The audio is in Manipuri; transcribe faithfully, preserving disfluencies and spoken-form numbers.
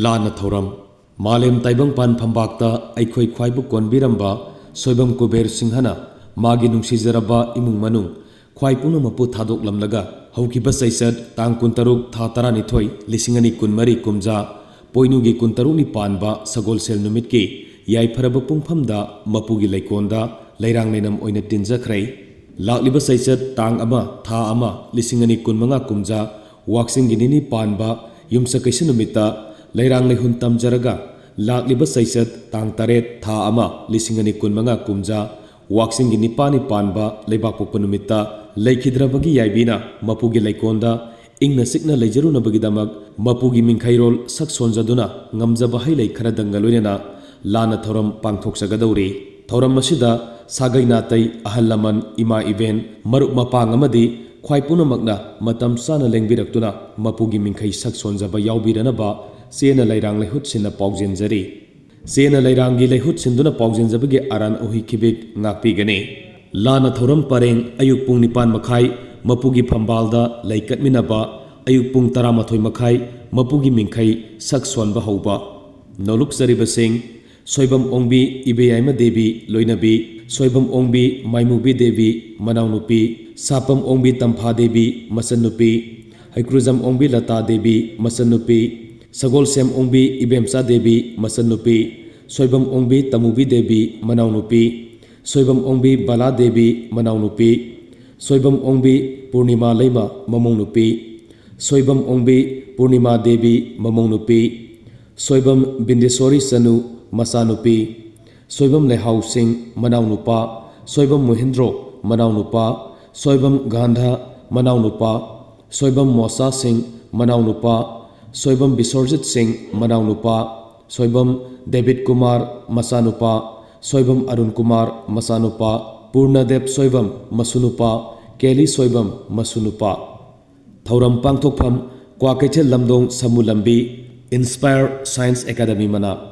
ꯂꯥꯟꯅ ꯊꯧꯔꯝ꯫ ꯃꯥꯂꯦꯝ ꯇꯥꯏꯕꯪꯄꯥꯟ ꯐꯝꯕꯥꯛꯇ ꯑꯩꯈꯣꯏ ꯈ꯭ꯋꯥꯏꯕꯨ ꯀꯣꯟꯕꯤꯔꯝꯕ ꯁꯣꯏꯕꯝ ꯀꯨꯕꯦꯔ ꯁꯤꯡꯍꯅ ꯃꯥꯒꯤ ꯅꯨꯡꯁꯤꯖꯔꯕ ꯏꯃꯨꯡ ꯃꯅꯨꯡ ꯈ꯭ꯋꯥꯏ ꯄꯨꯝꯅꯃꯛꯄꯨ ꯊꯥꯗꯣꯛꯂꯝꯂꯒ ꯍꯧꯈꯤꯕ ꯆꯩꯆꯠ ꯇꯥꯡ ꯀꯨꯟꯇꯔꯨꯛ ꯊꯥ ꯇꯔꯥꯅꯤꯊꯣꯏ ꯂꯤꯁꯤꯡ ꯑꯅꯤ ꯀꯨꯟꯃꯔꯤ ꯀꯨꯝꯖꯥ ꯄꯣꯏꯅꯨꯒꯤ ꯀꯨꯟꯇꯔꯨꯛꯅꯤ ꯄꯥꯟꯕ ꯁꯒꯣꯜꯁꯦꯜ ꯅꯨꯃꯤꯠꯀꯤ ꯌꯥꯏꯐꯔꯕ ꯄꯨꯡꯐꯝꯗ ꯃꯄꯨꯒꯤ ꯂꯩꯀꯣꯟꯗ ꯂꯩꯔꯥꯡ ꯂꯩꯅꯝ ꯑꯣꯏꯅ ꯇꯤꯟꯖꯈ꯭ꯔꯦ꯫ ꯂꯥꯛꯂꯤꯕ ꯆꯩꯆꯠ ꯇꯥꯡ ꯑꯃ ꯊꯥ ꯑꯃ ꯂꯤꯁꯤꯡ ꯑꯅꯤ ꯀꯨꯟꯃꯉꯥ ꯀꯨꯝꯖꯥ ꯋꯥꯛꯆꯤꯡꯒꯤ ꯅꯤꯅꯤ ꯄꯥꯟꯕ ꯌꯨꯝꯁꯀꯩꯁ ꯅꯨꯃꯤꯠꯇ ꯂꯩꯔꯥꯡ ꯂꯩꯍꯨꯟ ꯇꯝꯖꯔꯒ ꯂꯥꯛꯂꯤꯕ ꯆꯩꯆꯠ ꯇꯥꯡ ꯇꯔꯦꯠ ꯊꯥ ꯑꯃ ꯂꯤꯁꯤꯡ ꯑꯅꯤ ꯀꯨꯟꯃꯉꯥ ꯀꯨꯝꯖꯥ ꯋꯥꯛꯆꯤꯡꯒꯤ ꯅꯤꯄꯥꯟꯅꯤ ꯄꯥꯟꯕ ꯂꯩꯕꯥꯛꯄꯣꯛꯄ ꯅꯨꯃꯤꯠꯇ ꯂꯩꯈꯤꯗ꯭ꯔꯕꯒꯤ ꯌꯥꯏꯕꯤꯅ ꯃꯄꯨꯒꯤ ꯂꯩꯀꯣꯟꯗ ꯏꯪꯅ ꯆꯤꯛꯅ ꯂꯩꯖꯔꯨꯅꯕꯒꯤꯗꯃꯛ ꯃꯄꯨꯒꯤ ꯃꯤꯡꯈꯩꯔꯣꯜ ꯁꯛ ꯁꯣꯟꯖꯗꯨꯅ ꯉꯝꯖꯕ ꯍꯩꯂꯩ ꯈꯔꯗꯪꯒ ꯂꯣꯏꯅꯅ ꯂꯥꯟꯅ ꯊꯧꯔꯝ ꯄꯥꯡꯊꯣꯛꯆꯒꯗꯧꯔꯤ꯫ ꯊꯧꯔꯝ ꯑꯁꯤꯗ ꯁꯥꯒꯩ ꯅꯥꯇꯩ, ꯑꯍꯜ ꯂꯃꯟ, ꯏꯃꯥ ꯏꯕꯦꯟ, ꯃꯔꯨꯞ ꯃꯄꯥꯡ ꯑꯃꯗꯤ ꯈ꯭ꯋꯥꯏ ꯄꯨꯝꯅꯃꯛꯅ ꯃꯇꯝ ꯆꯥꯅ ꯂꯦꯡꯕꯤꯔꯛꯇꯨꯅ ꯃꯄꯨꯒꯤ ꯃꯤꯡꯈꯩ ꯁꯛ ꯁꯣꯟꯖꯕ ꯌꯥꯎꯕꯤꯔꯅꯕ ꯆꯦꯅ ꯂꯩꯔꯥꯡ ꯂꯩꯍꯨꯠ ꯁꯤꯟꯅ ꯄꯥꯎꯖꯦꯟꯖꯔꯤ꯫ ꯆꯦꯅ ꯂꯩꯔꯥꯡꯒꯤ ꯂꯩꯍꯨꯠ ꯁꯤꯟꯗꯨꯅ ꯄꯥꯎꯖꯦꯟꯖꯕꯒꯤ ꯑꯔꯥꯟ ꯑꯍꯨꯏ ꯈꯤꯕꯤꯛ ꯉꯥꯛꯄꯤꯒꯅꯤ꯫ ꯂꯥꯟꯅ ꯊꯧꯔꯝ ꯄꯔꯦꯡ ꯑꯌꯨꯛ ꯄꯨꯡ ꯅꯤꯄꯥꯟ ꯃꯈꯥꯏ ꯃꯄꯨꯒꯤ ꯐꯝꯕꯥꯜꯗ ꯂꯩ ꯀꯠꯃꯤꯟꯅꯕ, ꯑꯌꯨꯛ ꯄꯨꯡ ꯇꯔꯥꯃꯥꯊꯣꯏ ꯃꯈꯥꯏ ꯃꯄꯨꯒꯤ ꯃꯤꯡꯈꯩ ꯁꯛ ꯁꯣꯟꯕ ꯍꯧꯕ꯫ ꯅꯣꯂꯨꯛꯆꯔꯤꯕꯁꯤꯡ, ꯁꯣꯏꯕꯝ ꯑꯣꯡꯕꯤ ꯏꯕꯦꯌꯥꯏꯃ ꯗꯦꯕꯤ ꯂꯣꯏꯅꯕꯤ, ꯁꯣꯏꯕꯝ ꯑꯣꯡꯕꯤ ꯃꯥꯏꯃꯨꯕꯤ ꯗꯦꯕꯤ ꯃꯅꯥꯎꯅꯨꯄꯤ, ꯁꯥꯄꯝ ꯑꯣꯡꯕꯤ ꯇꯝꯐꯥ ꯗꯦꯕꯤ ꯃꯆꯟꯅꯨꯄꯤ, ꯍꯩꯀ꯭ꯔꯨꯖꯝ ꯑꯣꯡꯕꯤ ꯂꯇꯥ ꯗꯦꯕꯤ ꯃꯆꯟꯅꯨꯄꯤ, ꯁꯒꯣꯜꯁꯦꯝ ꯑꯣꯡꯕꯤ ꯏꯕꯦꯝꯆꯥ ꯗꯦꯕꯤ ꯃꯆꯟꯅꯨꯄꯤ, ꯁꯣꯏꯕꯝ ꯑꯣꯡꯕꯤ ꯇꯃꯨꯕꯤ ꯗꯦꯕꯤ ꯃꯅꯥꯎꯅꯨꯄꯤ, ꯁꯣꯏꯕꯝ ꯑꯣꯡꯕꯤ ꯕꯂꯥ ꯗꯦꯕꯤ ꯃꯅꯥꯎꯅꯨꯄꯤ, ꯁꯣꯏꯕꯝ ꯑꯣꯡꯕꯤ ꯄꯨꯔꯅꯤꯃꯥ ꯂꯩꯃ ꯃꯃꯧꯅꯨꯄꯤ, ꯁꯣꯏꯕꯝ ꯑꯣꯡꯕꯤ ꯄꯨꯔꯅꯤꯃꯥ ꯗꯦꯕꯤ ꯃꯃꯧꯅꯨꯄꯤ, ꯁꯣꯏꯕꯝ ꯕꯤꯟꯗꯦꯁꯣꯔꯤ ꯆꯅꯨ ꯃꯆꯥꯅꯨꯄꯤ, ꯁꯣꯏꯕꯝ ꯂꯩꯍꯥꯎ ꯁꯤꯡ ꯃꯅꯥꯎꯅꯨꯄꯥ, ꯁꯣꯏꯕꯝ ꯃꯣꯍꯦꯟꯗ꯭ꯔꯣ ꯃꯅꯥꯎꯅꯨꯄꯥ, ꯁꯣꯏꯕꯝ ꯒꯥꯟꯙꯥ ꯃꯅꯥꯎꯅꯨꯄꯥ, ꯁꯣꯏꯕꯝ ꯃꯣꯁꯥ ꯁꯤꯡ ꯃꯅꯥꯎꯅꯨꯄꯥ, ꯁꯣꯏꯕꯝ ꯕꯤꯁꯣꯔꯖꯤꯠ ꯁꯤꯡ ꯃꯅꯥꯎꯅꯨꯄꯥ, ꯁꯣꯏꯕꯝ ꯗꯦꯕꯤꯠ ꯀꯨꯃꯥꯔ ꯃꯆꯥꯅꯨꯄꯥ, ꯁꯣꯏꯕꯝ ꯑꯔꯨꯟ ꯀꯨꯃꯥꯔ ꯃꯆꯥꯅꯨꯄꯥ, ꯄꯨꯔꯅꯗꯦꯕ ꯁꯣꯏꯕꯝ ꯃꯁꯨꯅꯨꯄꯥ, ꯀꯦꯂꯤ ꯁꯣꯏꯕꯝ ꯃꯁꯨꯅꯨꯄꯥ꯫ ꯊꯧꯔꯝ ꯄꯥꯡꯊꯣꯛꯐꯝ, ꯀ꯭ꯋꯥꯀꯩꯊꯦꯜ ꯂꯝꯗꯣꯡ ꯁꯃꯨ ꯂꯝꯕꯤ, ꯏꯟꯁꯄꯥꯌꯔ ꯁꯥꯏꯟꯁ ꯑꯦꯀꯥꯗꯃꯤ ꯃꯅꯥꯛ꯫